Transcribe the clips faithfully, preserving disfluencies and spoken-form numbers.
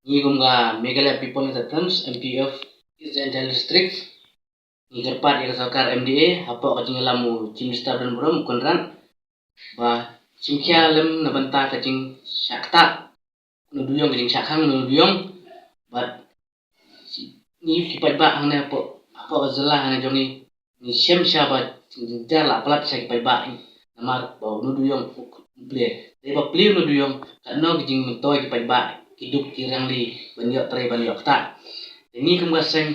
Ngi kum ka Meghalaya People United Front, M P F, East Jaintia District, ngi kyrpad ïa ka sorkar M D A hapoh ka jingïalam u Chief Minister badonburom u Conrad ba shim khia lem na bynta ka jingshah ktah na duyong, ka jingshah khang na duyong. Bad ngi ki paidbah hangne hapoh, hapoh ka jylla hangne jong ngi, ngi shem sha ba jingjar la palat sha ki paidbah, namar ba u nongduyong u plie. Dei ba plie u nongduyong, katno ki jingmyntoi ki paidbah, ki duk ki rangli ban ïoh trei ban ïoh ktah. Te ngi kum ka seng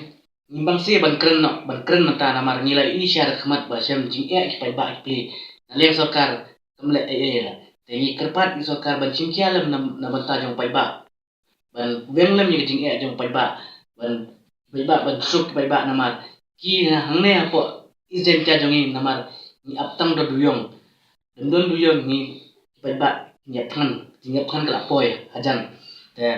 ngim bang seh ban kren noh, ban kren mynta namar ngi la ïohi sha da khmat ba shem jingeh ki paidbah ki plie. Na liang sorkar kam leh ei ei la. Te ngi kyrpad ïa sorkar ban shim khia lem na, na bynta jong paidbah, ban weng lem ïa ka jingeh jong paidbah, ban paidbah, ban suk paidbah namar ki na hangne hapoh East Jaintia jong ngi namar ngi ap tang da duyong. Dang don duyong ngi paidbah ngi ap thngan, ngi ap thngan ka la poi hajan. Te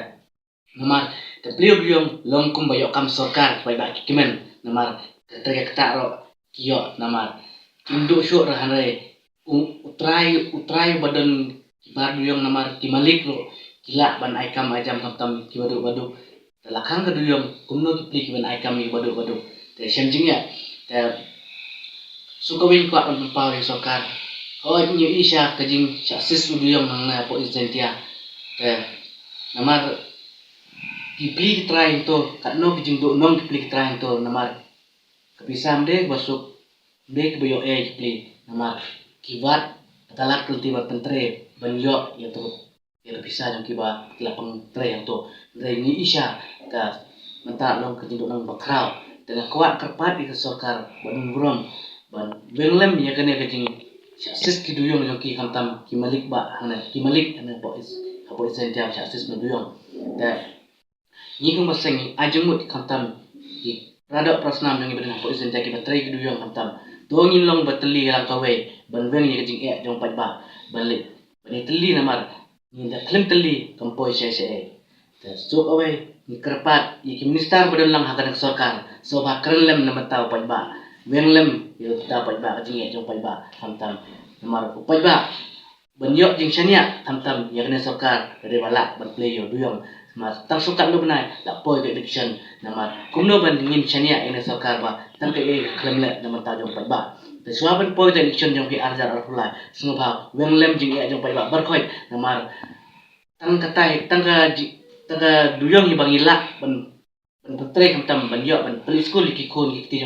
namar te plie u duyong long kum ba ïoh kam sorkar, paidbah ki kmen namar ka trei ka ktah ruh ki ïoh namar kim duh shuh ruh hynrei u, u trai, u trai ba don ki bar duyong namar ki malik ruh ki lah ban ai kam ai jam khamtam ki baduk baduk. Te la khang ka duyong kumno ki plie ki ban ai kam ïa ki baduk baduk. Te shem jingeh. Te shu kawei ngi kwah ban pynpaw ïa sorkar. Hooid ngi ïohi sha ka jingshah sis u duyong hangne hapoh East Jaintia. Te namar ki plie ki trai hangto, katno ki jingduh nong ki plie ki trai hangto namar ka pisa ym dei kaba suk, ym dei kaba ïoh ei ki plie namar ki wad ka talat ka lynti ban pyntrei ban ïoh ïa tu ïa ka pisa jong kiba ki la pang trei hangto. Hynrei ngi ïohi sha ka mynta long ka jingduh nong ba khraw. Te nga kwah kyrpad ïa ka sorkar badonburom ban weng lem ïa kane ka jingshah sis ki duyong jong ki khamtam ki malik ba hangne, ki malik hangne hapoh East, hapoh East Jaintia ba shah sis na duyong. Te ngi kum ka seng ngi ai jingmut khamtam ki para doh para snam jong ngi ba don hapoh East Jaintia kiba trei ki duyong khamtam. To ngin long ba tylli lang kawei ban weng ïa ka jingeh jong paidbah ban leit ban ïa tylli namar ngi da khlem tylli kam poi shaei shaei. Te shu kawei ngi kyrpad ïa ki minister ba don lang ha kane ka sorkar, sngewbha kren lem na bynta u paidbah, weng lem ïa bynta u paidbah, ka jingeh jong u paidbah khamtam. Namar u paidbah ban ïoh jingshaniah khamtam ïa kane sorkar ka dei ba lah ban plie ïa u duyong. Namar tang shu katno bnai la poi ka election, namar kumno ban ngin shaniah ïa kane sorkar ba tang kaei ka khlem leh na bynta jong u paidbah. Te shuwa ban poi ka election jong phi ar hajar arphew lai, sngewbha weng lem jingeh jong u paidbah baroh khoit namar tang katai, tang ka ji, tang ka duyong hi ba ngi lah ban, ban pyntrei khamtam, ban ïoh ban pynskul ïa ki khun ki kti